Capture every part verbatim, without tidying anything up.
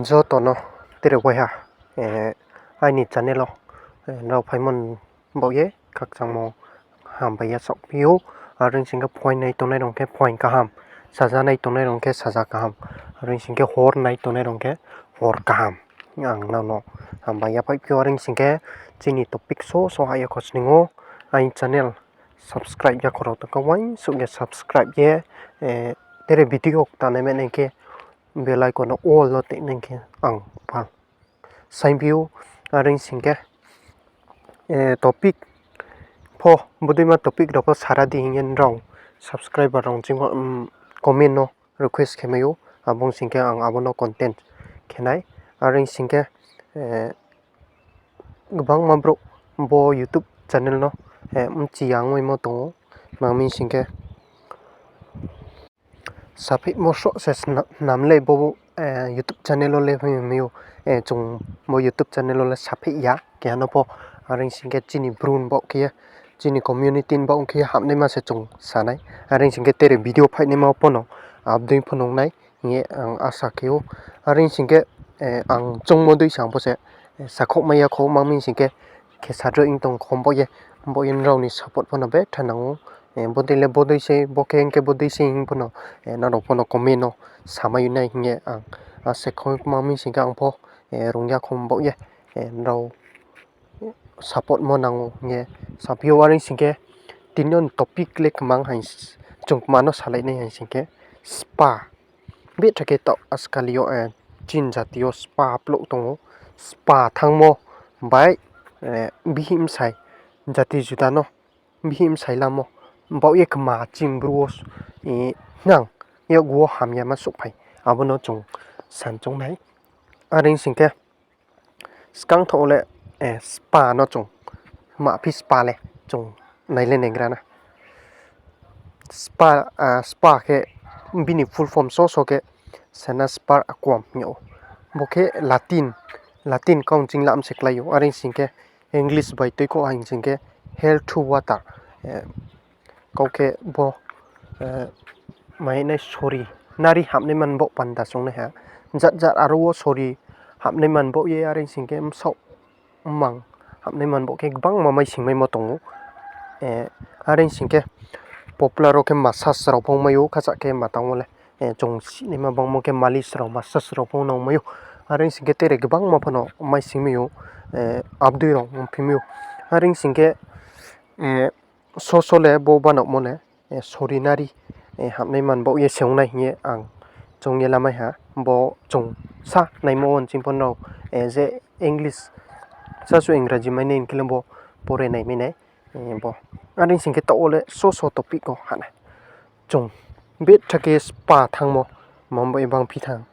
Joto no tere waiha, eh, aini channel wo, eh, nrao phaimo ni baoh ye khakchangmo hambai ya saohphi ou. Are ong sing khe phoing nai tongnai rao khe phoing kaham, saja nai tongnai rao khe saja kaham, are ong sing khe hor nai tongnai rao khe hor kaham. Ang nrao no hambai ya phaiphi ou. Are ong sing khe chini topic so so ha ya khosning ou, aini channel subscribe ya khorao tong kha uaingsouh ye subscribe ye, eh, tere video kta nai mai nai khe bell icon no all wo tei nai khe ang pal saingphi ou. Are ong sing khe, eh, topic pho, bodeima topic rao pho sara di hing ye nrao subscriber rao ching, mm, comment no request khe mai ou, abo ong sing khe ang abo no content khe nai. Are ong sing khe, eh, gbangma brouh bo YouTube channel no, eh, bchi ya ongmaimo tong ou, ma mi sing khe sapheihmo sroh se sna-, snam le bo, eh, YouTube channel wo le mai ou, eh, chung bo YouTube channel wo le sapheih ya keha no pho. Are ong sing khe chini Bru ni baoh khe ye, chini community ni baoh khe ye hapnaima se chung sa nai. Are ong sing khe tere video phainaima pho no abdei pho nung nai hing ye ang asa khe ou. Are ong sing khe, eh, ang choungmo dei sa ang pho se, eh, sakhouhmai ya khou, ma mi sing khe khesadro ong tong khou, bo ye, bo ye nrao ni support pho no betha nang ou. Eh, bodei le bodei se, bo khe hing khe bodei se hing pho no, eh, nrao pho no comment no samai nai hing ye ang asa khe ou, ma mi sing khe ang pho, eh, rung ya khou bo ye, eh, nrao support mo nang ou hing ye saphi ou. Are ong sing khe tini yo ni topic le kmang hai, chung kma no salai nai hai sing khe spa. Betha khe taoh askal yo, eh, chini jati yo spa plouh tong ou. Spa thanngmo bai, eh, bihih bsai jati juda no bihih bsai lamo baoh ye kma chini Bru wo, eh, nang yakgu wo hamyama souhphai, abo no chung san choung nai. Are ong sing khe skang thaoh wo le, eh, spa no chung, ma phi spa le chung nai le naigra na. Spa, ah, spa khe bini full form so so khe sana spa aquam hing ou. Bo khe Latin, Latin kau ching lam se klái ou. Are ong sing khe English bai tuikhouh hai sing khe health water. Eh, kau khe bo, eh, mai nai sori nari hapnaima ni baoh panda choung nai ha. Jat jat aro wo sori hapnaima ni baoh ye are ong sing khe bsaoh mmang hapnaima ni baoh khe gbangma mai singmaimo tong ou. Eh, are ong sing khe popular wo khe massage rao pho ongmai ou, khacha khe matang wo le, eh, chung sinaima bangmo khe malis rao, massage rao pho ongmai ou. Are ong sing khe tere gbangma pho no mai singmai ou, eh, abdei rao ongphimai ou. Are ong sing khe, eh, so so le bo banaomo le, eh, sori nari, eh, hapnaima ni baoh ye se ong nai hing ye ang choung ye lamai ha. Bo chung sa naimo wo nching pho nrao, eh, je English sasu Ingraji mai nai hing khe le bo pore nai mai nai, eh, bo. Are ong sing khe taoh wo le so so topic wo ha nai. Chung betha khe spa thanngmo, ma bo ye bangphi thanng.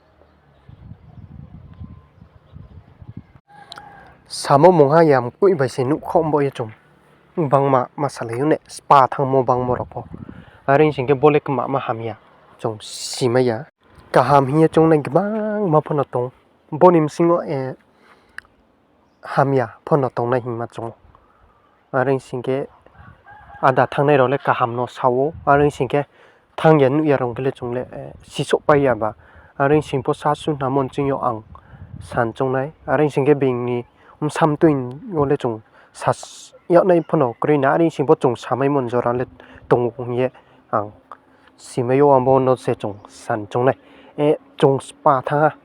Samo mungha ya mkoih bai se nuhkhaoh bo ye chung. Bangma ma salai ou ne, spa thanngmo bangmo rao pho. Are ong sing khe bo le kma ma hamya, chung simai ya. Kaham hing ye choungnai gbangma pho no tong. Bo ni bsing yo, eh, hamya pho no tongnai hingma chung ou. Are ong sing khe ada thanngnai rao le kaham no sa ou. Are ong sing khe thanng ya nuh ya rao khe le chung le, eh, sisouhpai ya ba. Are ong sing pho sasu namo nching yo ang san choung nai. Are ong sing khe being ni bsa mtoi yo le chung sa yagnai pho no kroi na. Are ong sing pho chung samaimo ni jora le tong ou hing ye ang simai ou, abo no se chung san choung nai. Eh, chung spa thanng ha.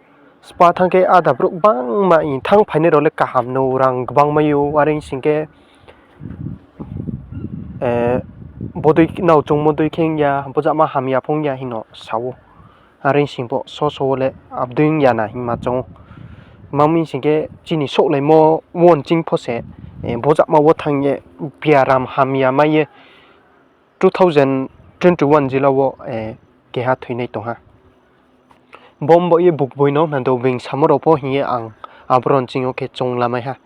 Spa thanng khe ada brouh gbangma thanng phainai rao le kaham no rang gbang mai ou, are ong sing khe, eh, bodei nao chungmo dei khe ong ya, bojama hamya pho ong ya hing no sa ou. Are ong sing pho so so wo le abdei ong ya na hingma chung ou. Ma mi sing khe chini souhlaimo wo nching pho se, eh, bojama wo thanng ye biaram hamya mai ye two thousand twenty-one jila wo, eh, keha thoinai tong ha. Bo mbaoh ye bukboi no nado being samo rao pho hing ye ang aboro nching yo khe choung lamai ha.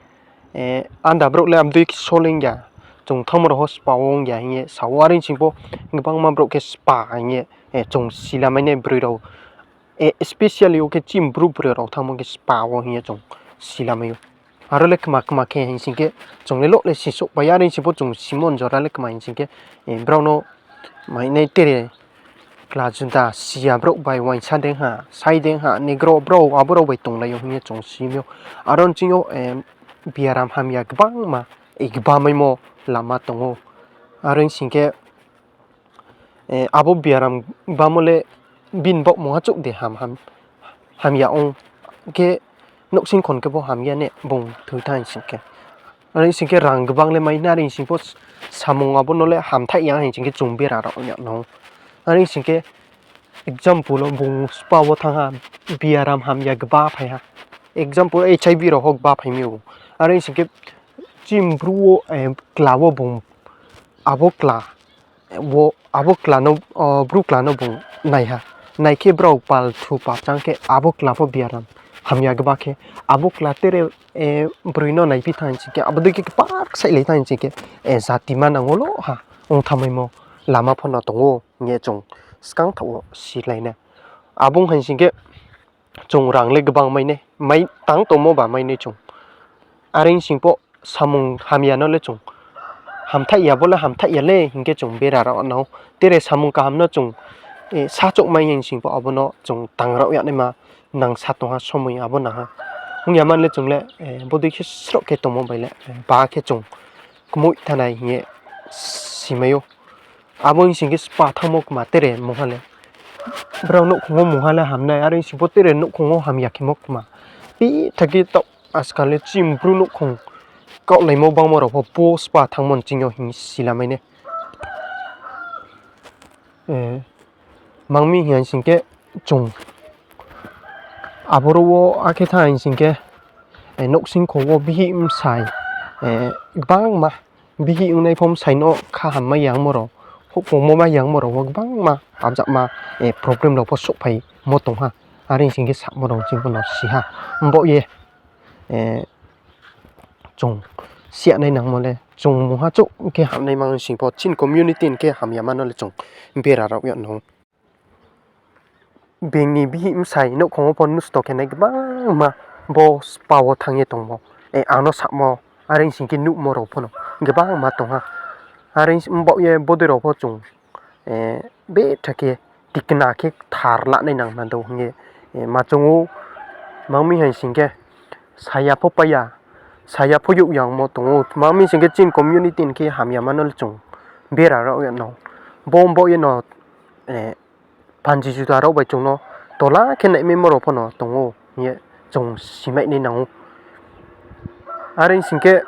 Eh, ada brouh le abdei khe soleng ya, chung thanngmo rao pho spa wo ong ya hing ye sa ou, are ong sing pho gbangma brouh khe spa hing ye, eh, chung silamai nai broi rao. Eh, especially wo khe chini Bru broi rao thanngmo khe spa wo hing ye chung silamai ou. Aro le kma kma khe hing sing khe, chung le loh le sisouhpai ya, are ong sing pho chung simo ni jora le kma hing sing khe, eh, brao no mai nai tere kla juda siya brouh bai uaingsa dei ha, sai dei ha, negro brouh, abo rao bai tonglai ou hing ye chung si mi ou. Aro nching yo, eh, biaram hamya gbangma, eh, gbamaimo lama tong ou. Are hing sing khe, eh, abo biaram gbamo le bini baoh mungha chouh de ham, ham, hamya ong khe, nouhsing khon khe bo hamya ne bung thoi thanng sing khe. Are hing sing khe rang gbang le mai na, are hing sing pho samung abo no le hamthaih ya hing sing khe chung bera rao ya no. Are hing sing khe example wo bung spa wo thanng ha, biaram hamya gba phai ha. Example, H I V rao ho gba phai mi ou. Are hing sing khe chini Bru wo, eh, kla wo bung abo kla, eh, wo, abo kla no, o, Bru kla no bung nai ha. Nai khe brao pal thu pachang khe abo kla pho biaram hamya gba khe, abo kla tere, eh, broi no naiphi thanng sing khe, abo dei khe kpar ksaih lai thanng sing khe, eh, jati ma nang wo lo ha, ong thamaimo lama pho no tong ou hing ye chung skang thaoh wo silai na. Abo ong hai sing khe chung rang le gbang mai nai, mai tang tongmo ba mai nai chung. Are hing sing pho samung hamya no le chung hamthaih ya, bo le hamthaih ya le hing khe chung bera rao nang ou. Tere samung kaham no chung, eh, sa chouh mai hing sing pho abo no chung tang rao ya naima nang sa tong ha, somoi abo nang ha. Ong ya man le chung le, eh, bodei khe sroh khe tongmo bai le, eh, ba khe chung kmoih thanai hing ye simai ou. Abo hing sing khe spa thanngmo kma tere mungha le. Brao nouhkhong wo mungha le hamnai, are hing sing pho tere nouhkhong wo hamya khemo kma. Pitha khe taoh ajkal le chini Bru nouhkhong kaohlaimo bangmo rao pho bo spa thanngmo nching yo hing silamai nai. Eh, mang mi hing sing khe chung aboro wo akhe thanng sing khe, eh, nouhsing kho wo bihih bsai, eh, gbangma bihih ongnai pho bsai no kha ham mai yangmo rao, houhpungmo mai yangmo rao wo gbangma abjama, eh, problem rao pho souhphaimo tong ha. Are hing sing khe samo rao ching pho no si ha. Mbaoh ye, eh, chung siya nai nangmo le, chung mungha chouh khe hamnaima ong sing pho, chini community ni khe hamyama no le chung bera rao ya no. Being ni bihih bsai nouhkhong wo pho nosto khe nai gbangma bo spa wo thanng ye tongmo. Eh, ang no samo, are hing sing khe nuhmo rao pho no gbangma tong ha. Are hing mbaoh ye bodei rao pho chung, eh, betha khe tikna khe kthar lanai nang na do hing ye, eh, ma choung ou, mang mi hing sing khe saya pho pai ya, saya pho youh yangmo tong ou, mang mi sing khe chini community ni khe hamyama no le chung bera rao ya no. Bo mbaoh ye no, eh, panji juta rao bai chung no tola khe naimaimo rao pho no tong ou hing ye chung simai nai nang ou. Are hing sing khe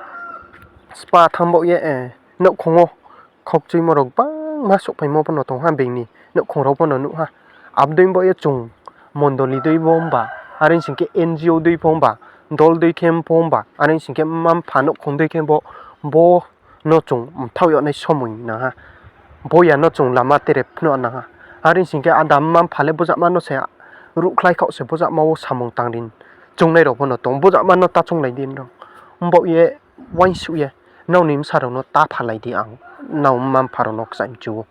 spa thanng baoh ye, eh, nouhkhong wo khaukchuimo rao gbangma souhphaimo pho no tong ha, being ni nouhkhong rao pho no nuh ha. Abo dei baoh ye chung mondoli dei bo himba, are hing sing khe N G O dei pho himba, dol dei khe pho himba, are hing sing khe mma-mpha nouhkhong dei khe bo, bo no chung mthaoh yag nai somoi nang ha. Boya no chung lama tere phnuh nang ha. Are hing sing khe ada mma-mpha le bojama no se ruhkhlai khaoh se bojama wo samung tangri choungnai rao pho no tong, bojama no ta chounglai di nrao. Mbaoh ye uaingsouh ye, nrao ni bsa rao no ta phalai di ang, nrao mma-mpha rao no kchaih mchu ou.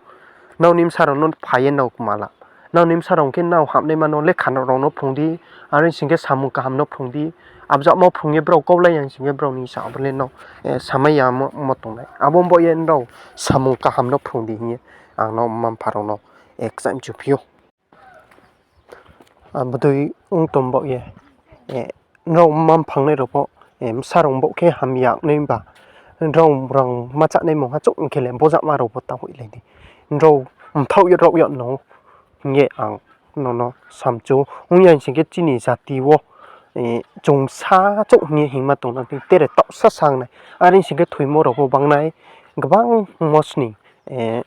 Nrao ni bsa rao no pha ye nrao kma la. Nrao ni bsa rao khe nrao hamnaima no lekha rao no phrung di, are hing sing khe samung kaham no phrung di. Abjama phrung ye brao kaulai yang sing khe brao ni sa abo le no, eh, samai ya mo, mo tongnai. Abo mbaoh ye nrao samung kaham no phrung di hing ye ang nrao mma-mpha rao no, eh, kchaih mchu phi ou. Abo dei ong tong baoh ye, eh, nrao mma-mpha ong nai rao pho, eh, bsa rao baoh khe hamya nai ba, nrao rang ma chánai mungha chouh ong khe le bojama rao pho ta hoihlai di. Nrao mthaoh ye rao yag no hing ye ang nono samchu ou. Ong ya hing sing khe chini jati wo, eh, chung sa chouh hing ye hingma tong nang, tere taohsa sa ong nai. Are hing sing khe thoimo rao pho banng nai, gbangmo sni, eh,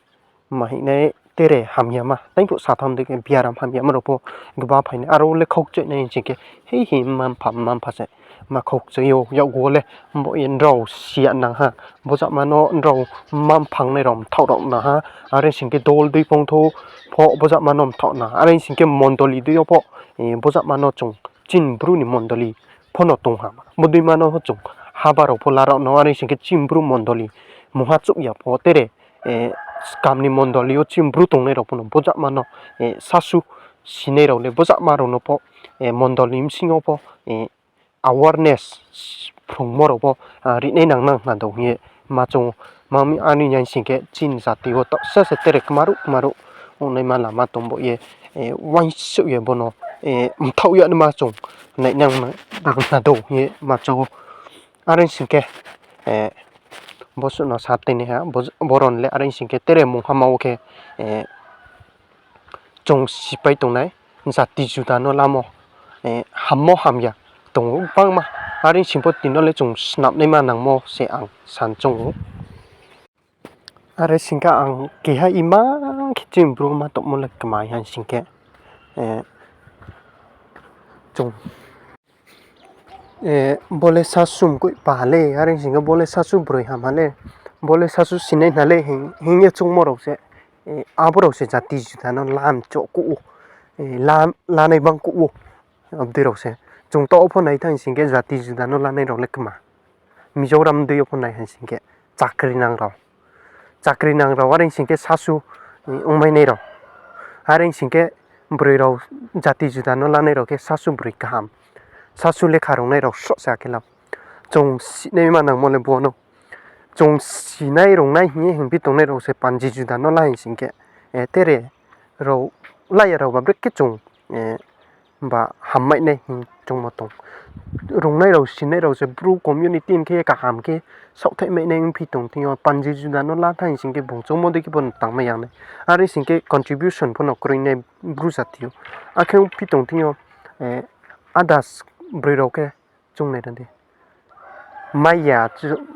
ma hing nai tere hamyama, taingphuh satham dei khe biaram hamyama rao pho gba phai nai. Aro le khaukchoih nai hing sing khe, hei hi mma-mpha, mma-mpha se ma khaukchoi ou, yakgu wo le mbaoh ye nrao siya nang ha. Bojama no nrao mma-mpha ong nai rao mthaoh rao nang ha. Are hing sing khe dol dei phongthou pho bojama no mthaoh nang ha. Are hing sing khe mondoli dei yo pho, eh, bojama no chung chini Bru ni mondoli pho no tong ha. Bodei ma no pho chung haba rao pho la rao no, are hing sing khe chini Bru mondoli mungha chouh ya pho tere, eh, skam ni mondoli yo chini Bru tongnai rao pho no bojama no, eh, sasu sinai rao le bojama rao no pho, eh, mondoli bsing yo pho, eh, awareness phrungmo rao pho, ah, rinai nang nang na do hing ye ma choung ou. Mang mi ani hing sing khe chini jati wo taohsa se tere kmaruh kmaruh ongnaima lama tong bo ye, uaingsouh ye bo no mthaoh yagnaima chung nainang nang na dou hing ye ma chá ou. Are sing khe, bo suh no sa tini ha, bo rao ni le are sing khe tere mungha ma wo khe, chung sipai tongnai, jati juda no lamo, hammo hamya tong ou gbangma. Are sing pho tini no le chung snamnaima nangmo se ang san choung ou. Are sing khe ang keha imang khe chini bru ma tongmo le kmai ha sing khe, chung, bo le sasu mkoih pa ha le, are sing khe bo le sasu broi ham ha le, bo le sasu sinai hna le hing ye choungmo rao se, abo rao se jati juda no lam choh kuh ou, lanai bang kuh ou. Abo dei rao se. Chung taoh wo pho nai tha hing sing khe jati juda no lanai rao le kma. Mizoram dei yo pho nai ha sing khe chakri nang rao. Chakri nang rao, are sing khe sasu ongmainai rao. Are sing khe broi rao jati juda no lanai rao khe sasu broi kaham. Sasu lekha rungnai rao sroh se akhe la. Chung sinaima nangmo le bo no. Chung sinai rungnai hing ye hingphi tongnai rao se panji juda no la hing sing khe, tere rao, laya rao ba brekhe chung, ba hammai nai hing choungmo tong. Rungnai rao, sinai rao se bru community hing khe kaham khe saohthaihmai nai ongphi tong thing yo, panji juda no la tha hing sing khe bung choungmo dei khe bo no tangmai ya nai. Are sing khe contribution pho no kroi nai bru jati yo. Akhe ongphi tong thing yo, others broi rao khe choungnai ra di. Mai ya,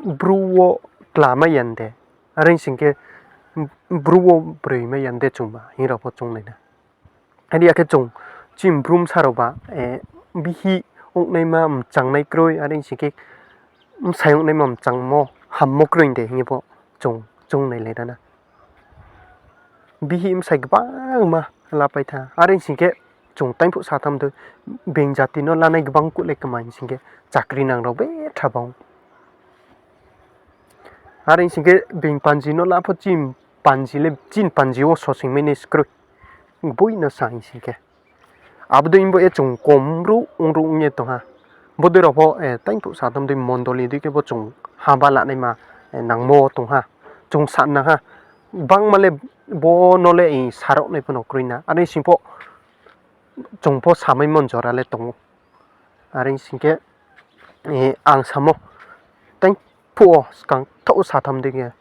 bru wo kla mai ya de. Are sing khe bru wo broi mai ya de chungba hing rao pho choungnai na. Are ya khe chung chini bru bsa rao ba, bihih ongnaima mchangnai kroi, are sing khe bsai ongnaima mchangmo hammo kroi de hing ye pho chung choungnailai ra na. Bihih bsai gbangma lapai tha. Are sing khe chung taingphuh satham dei being jati no lanai gbang kuh le kma hing sing khe chakri nang rao betha bang. Are sing khe being panji no la pho chini panji le chini panji wo sosingmai nai se kroi. Boi no sa hing sing khe. Abo dei bo ye chung komruh ongruh ong ye tong ha. Bodei rao pho, taingphuh satham dei mondoli dei khe bo chung haba lanaima, nangmo tong ha. Chung sa nang ha. Gbangma le bo no le saroh nai pho no kroi na. Are sing pho chung pho samaimo jora le tong ou. Are sing khe, ang samo, taingphuh wo skang thaoh satham dei khe,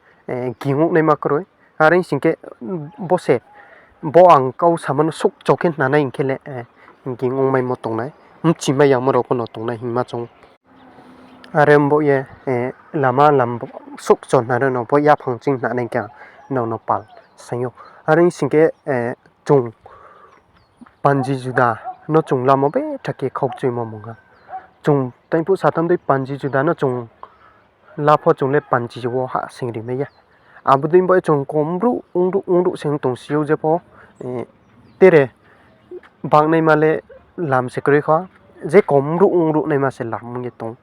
ging ongnaima kroi. Are sing khe, bo se, bo ang kau samo no souhcho khe hna nai hing khe le, ging ongmaimo tongnai. Mchimai yangmo rao pho no tongnai hingma chung. Are bo ye, lama lam souhcho hna rao no bo yaphang ching hna nai khe ang nrao no pal saing ou. Are sing khe, chung panji juda no chung lamo betha khe khaukchuimo mung ha. Chung taingphuh satham dei panji juda no chung la pho chung le panji wo hahsoing ri mai ya. Abo dei bo ye chung komruh ongruh ongruh se ong tong si ou je pho, tere bangnaima le lam se kroi kha, je komruh ongruh naima se lam ong ye tong.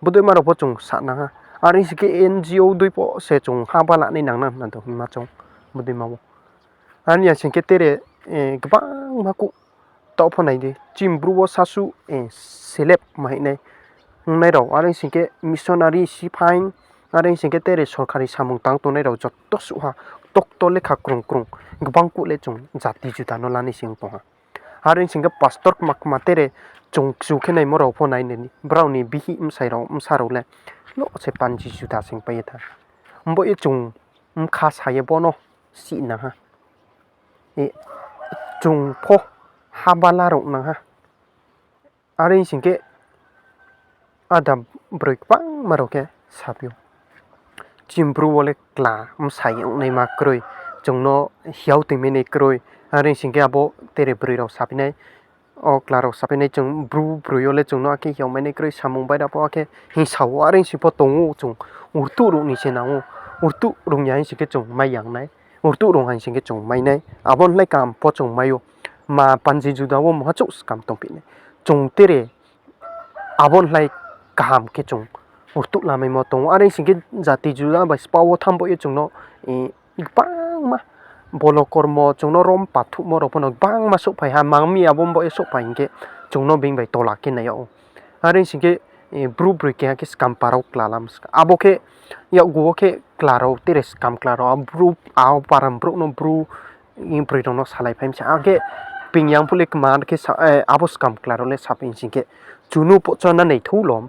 Bodei ma rao pho chung sa nang ha. Are sing khe N G O dei pho se chung haba lanai nang nang hna do hingma chung. Bodei ma wo. Are ya sing khe tere, gbangma kuh taoh pho nai di. Chini bru wo sasu, selep ma hing nai. Ongnai rao, are sing khe missionary, siphaing, are sing khe tere sorkari samung tang tongnai rao joto suh ha, doctor lekha krung krung, gbang kuh le chung jati juda no lanai se ong tong ha. Are sing khe pastor kma kma tere chung kchu khe naimo rao pho nai nai ni, brao ni bihih bsai rao, bsa rao le, lo se panji juda sing pai ye tha. Bo ye chung bkha sa ye bo no sih nang ha. Chung pho haba la rao nang ha. Are sing khe ada broi gbangma rao khe saphi ou. Chini bru wo le kla bsai ongnaima kroi, chung no hiao toingmai nai kroi. Are sing khe abo tere broi rao saphi nai, o kla rao saphi nai chung bru broi yo le chung no akhe hiao mai nai kroi, samung baira pho akhe hing sa ou, are sing pho tong ou chung, rtuh rung ni se nang ou, rtuh rung ya hing sing khe chung mai yang nai, rtuh rung ha hing sing khe chung mai nai, abo ni lai kaham pho chung mai ou, ma panji juda wo mungha chouh skam tongphi nai, chung tere abo ni lai kaham khe chung rtuh lamaimo tong ou, are sing khe jati juda bai spa wo tham bo ye chung no, gbangma bolo kormo chung no rom pathuhmo rao pho no gbangma souhphai ha, mang mi abo bo ye souhphai hing khe chung no being bai tola khe nai yag ou. Are sing khe, bru broi keha khe skam para wo kla lam ska. Abo khe yakgu wo khe kla rao, tere skam kla rao, a para brouh no bru broi rao no salai phai mi se. Akhe ping yang phuh le kma khe sa, eh, abo skam kla rao le saphi sing khe, chunu pohchon na nai thou lo.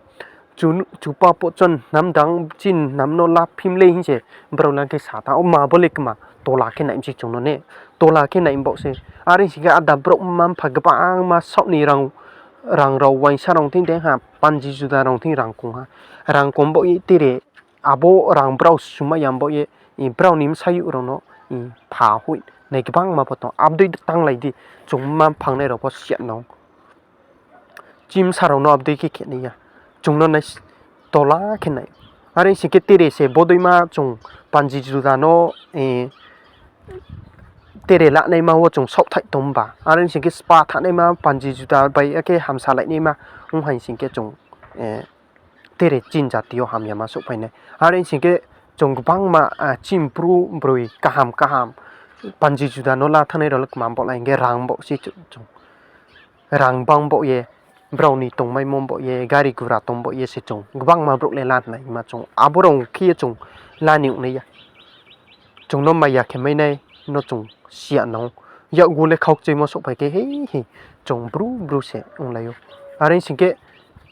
Chunu, chupa pohchon namdang chin nam no la phim le hing se brao le khe sa tha. O ma bo le kma tola khe nai mi se chung no ne. Tola khe nai bo se. Are sing khe ada brouh mma mpha gbangma saoh ni rang, rang rao uaingsa rao thing de ha, panji juda rao thing rang kong ha. Rang kong bo ye tere abo rang brao sumai ya bo ye, brao ni bsayouh rao no pha hoih nai gbangma pho tong. Abo dei tanglai di, chung mma mphangnai rao pho siya nang. Chimsa rao no abo dei khe khe nai ya. Chung no nai tola khe nai. Are sing khe tere se bodeima chung panji juda no, eh, tere lanaima wo chung saohthaih tong ba. Are sing khe spa thanaima panji juda bai akhe hamsalainaima ong hai sing khe chung, eh, tere chini jati yo hamyama souhphai nai. Are sing khe chung gbangma, ah, chini bru broi kaham kaham panji juda no la thanngnai rao le kma bo lai hing khe rang bo se chung. Rang bang bo ye, brao ni tongmaimo bo ye, gari gura tong bo ye se chung gbangma brouh le la naima chung. Abo rao khe ye chung la ni ong nai ya. Chung no maya khe mai nai no chung siya nang ou. Yakgu le khaukchoimo souhphai khe hei hei chung bru bru se onglai ou. Are sing khe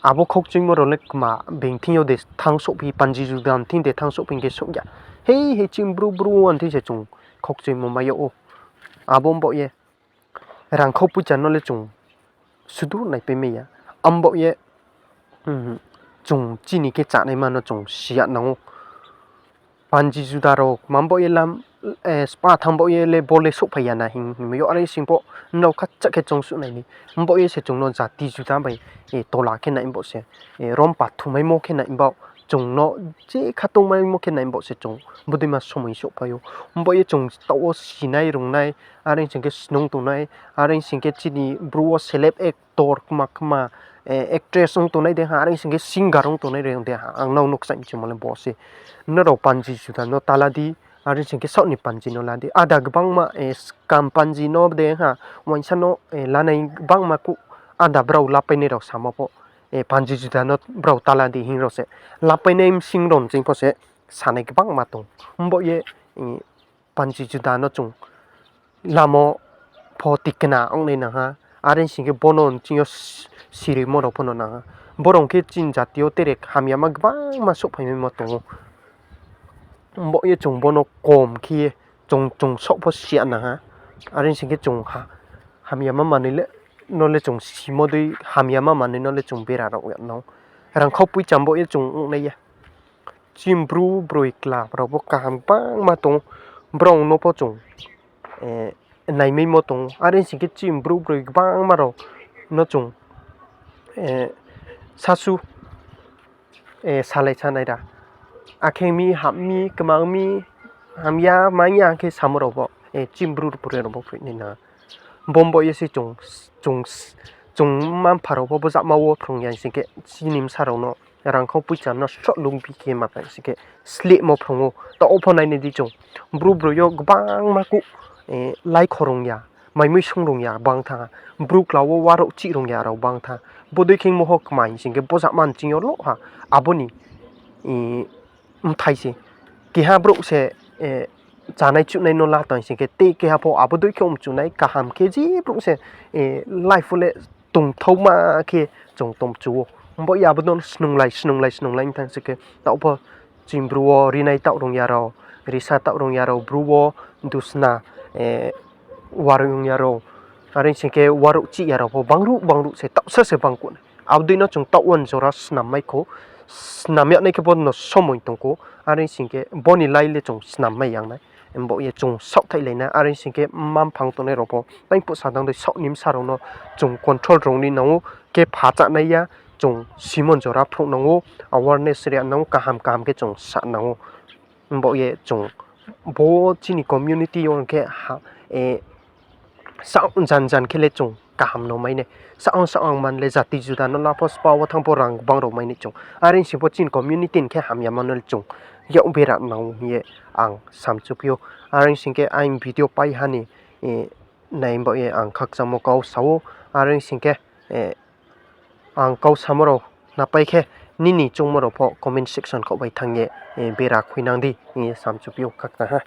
abo khaukchoimo rao le kma being thing yo de thanng souhphi, panji juda thing de thanng souhphi hing khe souh ya. Hei hei chini bru bru an thing se chung khaukchoimo mai yag ou. Abo bo ye rangkhau poicha no le chung sudu naipai mai ya. Abo ye, chung chini khe chánaima no chung siya nang ou. Panji juda rao kma bo ye lam, eh, spa thanng bo ye le bo le souhphai ya na hing, hingmai yo. Are sing pho nrao khacha khe chung suh nai ni. Bo ye se chung no jati juda bai, eh, tola khe nai bo se, eh, rom pathumaimo khe nai bo, chung no je khatungmaimo khe nai bo se chung bodeima somoi souhphai ou. Bo ye chung taoh wo sinai rungnai, are sing khe snung tongnai, are sing khe chini bru wo celeb actor kma kma, eh, actress ong tongnai de ha, are sing khe singer ong tongnai de ha, ang nrao no kchaih mchumo le bo se. Nrao panji juda no ta la di, are sing khe saoh ni panji no la di. Ada gbangma, eh, skam panji no de ha, uaingsa no, eh, lanai gbangma kuh, ada brao lapainai rao samo pho, eh, panji juda no brao ta la di hing rao se. Lapainai bsing rao ni ching pho se sanai gbangma tong. Bo ye, eh, panji juda no chung lamo pho tikna ong nai nang ha. Are sing khe bo no ching yo si-, sirimo rao pho no nang ha. Bo rao khe chini jati yo tere hamyama gbangma souhphaimaimo tong ou. Bo ye chung bo no kom khe ye chung, chung saoh pho siya nang ha. Are sing khe chung ha-, hamyama manoi le, no le chung simo dei hamyama manoi no le chung bera rao ya nang ou. Rangkhau poicha bo ye chung ong nai ya. Chini bru broi kla rao pho kaham gbangma tong, brao no pho chung, eh, naimaimo tong. Are sing khe chini bru broi gbangma rao no chung, eh, sasu, eh, salai sanai ra. Akhe mi, ham mi, kmang mi, hamya, mangya khe samo rao pho, eh, chini bru broi rao pho phoi nai na. Bo bo ye se chung, chung, chung mma mpha rao pho bojama wo phrung ya sing khe chini bsa rao no rangkhau poicha no sroh lungbi khe ma phai sing khe slehmo phrung ou. Taoh wo pho nai nai di chung. Bru broi yo gbangma kuh, eh, laikho rung ya, maimui sung rung ya bang tha. Bru kla wo warouh chih rung ya rao bang tha. Bodei khe ongmo ho kma hing sing khe bojama ni ching yo lo ha. Abo ni, eh, mthai se. Keha brouh se, eh, chánai chuhnai no la tong sing khe, tei keha pho abo dei khe mchu nai, kaham khe je brouh se, eh, life wo le tongthaoma khe chung tongmchu ou. Bo ye abo no snunglai, snunglai, snunglai ong thanng sing khe, taoh pho chini bru wo rinai taoh rung ya rao, risa taoh rung ya rao, bru wo dusna, eh, warung ya rao, are sing khe warouh chih ya rao pho bangruh bangruh se taohsa se bang kuh nai. Abo dei no chung taoh wo ni jora snam mai khou, snam yag nai khe bo no somoi tong khou, are sing khe bo ni lai le chung snam mai yang nai. Bo ye chung saohthaihlai nai, are sing khe mma mphang tongnai rao pho, tei phuh sadang dei saoh ni bsa rao no chung control rung ni nang ou, khe pha chánai ya, chung simon jora phruh nang ou, awareness ri nang ou, kaham kaham khe chung sa nang ou. Bo ye chung bo chini community yo khe ha, eh, saoh jan jan khe le chung kaham no mai nai. Saoh saoh ang man le jati juda no la pho spa wo thanng pho rang gbang rao mai nai chung. Are sing pho chini community ni khe hamyama no le chung yak bera nang ou hing ye ang samchuphi ou. Are sing khe aini video pai ha ni, eh, nai bo ye ang khakchangmo kau sa ou. Are sing khe, eh, ang kau samo rao napai khe nini choungmo rao pho comment section khaoh bai thanng ye, eh, bera khuinang di hing ye samchuphi ou khakchang ha.